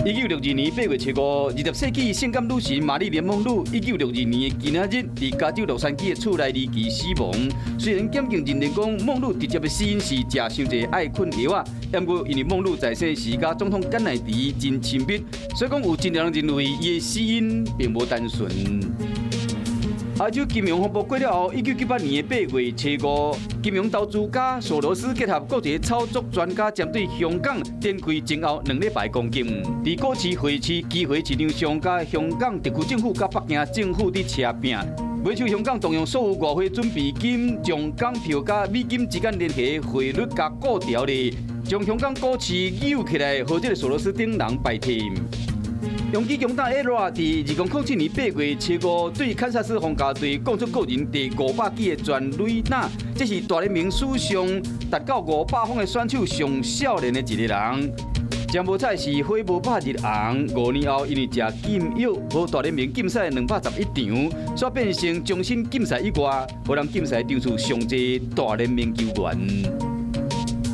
1962年8月7日，20世紀性感女神瑪麗蓮夢露，1962年的今仔日，佇加州洛杉磯的厝內離奇死亡。雖然檢警認定講夢露直接的死因是食傷濟愛睏藥仔，毋過因為夢露在生時佮總統甘乃迪真親密，所以講有真濟人認為伊的死因並無單純。亞洲金融風暴過了後，1998年的8月7日，金融投資家索羅斯結合國際炒作專家，針對香港展開前後2禮拜攻擊。佇股市、匯市、期貨市場上，佮香港特區政府佮北京政府佇車拚，欲求香港動用所有外匯準備金，將港票佮美金之間聯繫匯率共固調咧，將香港股市扭起來，予這个索羅斯等人敗退。洋基強打 A-Rod 佇2007年8月7日對堪薩斯皇家隊攻出個人第500支的全壘打，這是大聯盟史上達到500封的選手上少年的一个人。真無彩是火無拍日紅，5年後因為食禁藥，予大聯盟禁賽211場，煞變成終身禁賽以外，予人禁賽場數上濟大聯盟球員。